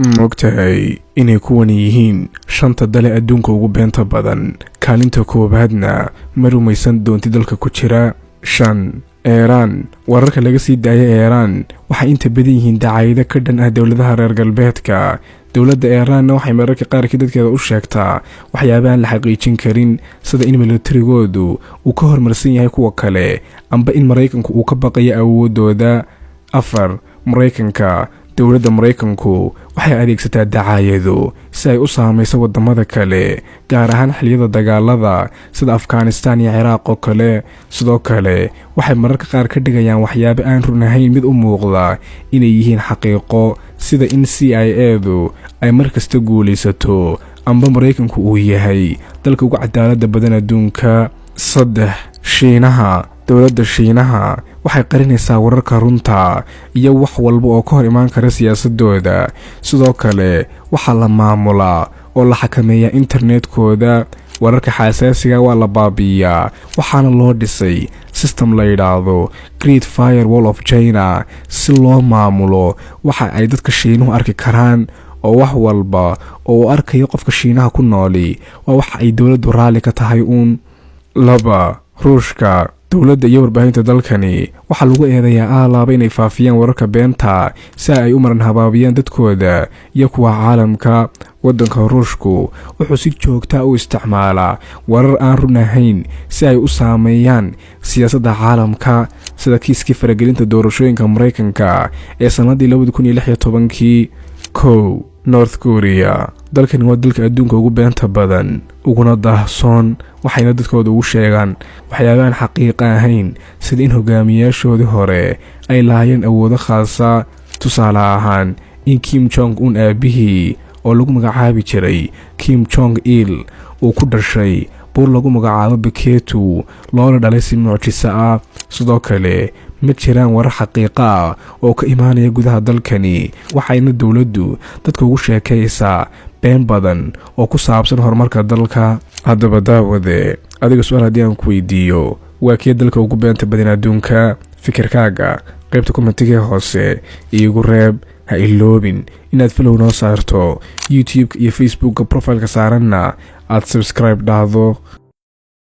Maogtahay inay kuwan yihiin shanta dale adduunka ugu beenta badan? Kaalinta koowaadna ma rumaysan doonti dalka ku jira. 5, Eeraan. Wararka laga sii daaya Eeraan waxay inta badan yihiin dacaayado ka dhan ah dowladaha reer galbeedka. Dowladda Eeraanna waxay mararka qaarkii dadkeeda u sheegtaa waxyaabahan la xaqiijin karin, sida in milatarigoodu uu ka horumarsan yahay kuwa kale amba in Maraykanku uu ka baqayo awoodooda. 4, Maraykanka. Dowladda Maraykanku waxay adeegsataa dacaayado si ay u saamayso wadamada kale, gaar ahaan xilliyada dagaalada sida Afghanistan iyo Ciraaq oo kale. Sidoo kale waxay mararka qaar ka dhigayaan waxyaabo aan run ahayn mid u muuqda inay yihiin xaqiiqo, sida in CIA-du ay mar kasta guulaysato amba Maraykanku uu yahay dalka ugu cadaaladda badan adduunka. 3, Shiinaha. Dowladda Shiinaha waxay qarinaysaa wararka runta iyo wax walba oo ka hor imaan kara siyaasadooda. Sidoo kale waxaa la maamulaa oo la xakameeyaa internetkooda. Wararka xasaasiga waa la baabi'iyaa, waxaana loo dhisay system la yidhaahdo Great Firewall of China si loo maamulo waxa ay dadka Shiinuhu arki karaan, oo wax walba oo uu arkayo qofka Shiinaha ku nooli waa wax ay dowladdu raalli ka tahay uun. 2, Ruushka. Dowladda iyo warbaahinta dalkani waxaa lagu eedeeyaa aalaaba inay faafiyaan wararka beenta si ay u maran habaabiyaan dadkooda iyo kuwa caalamka. Waddanka Ruushku wuxuu si joogtaa u isticmaalaa warar aan run ahayn si ay u saameeyaan siyaasadda caalamka, sida kiiskii faragelinta doorashooyinka Maraykanka ee sannadii 2016-kii. 1, North Korea. Dalkani waa dalka adduunka ugu beenta badan uguna daahsoon, waxayna dadkooda ugu sheegaan waxyaabaaan xaqiiqa ahayn, sida in hogaamiyaashoodii hore ay lahaayeen awoodo khaasa, tusaale ahaan in Kim Jong Un aabihii oo lagu magacaabi jiray Kim Jong Il uu ku dhashay buur lagu magacaabo Baketu, loona dhalay si mucjiso ah. Sidoo kale ma jiraan warar xaqiiqo ah oo ka imaanaya gudaha dalkani, waxayna dowladdu dadka ugu sheekaysaa been badan oo ku saabsan horumarka dalka. Haddaba daawade, adiga su-aal haddii aan ku weydiiyo, waa kee dalka ugu beenta badan adduunka? Fikirkaaga qaybta comment-igee hoose iigu reeb. Ha iloobin inaad follow noo saarto YouTube-ka iyo Facebookka, profile-ka saaranna aad subscribe dhahdo.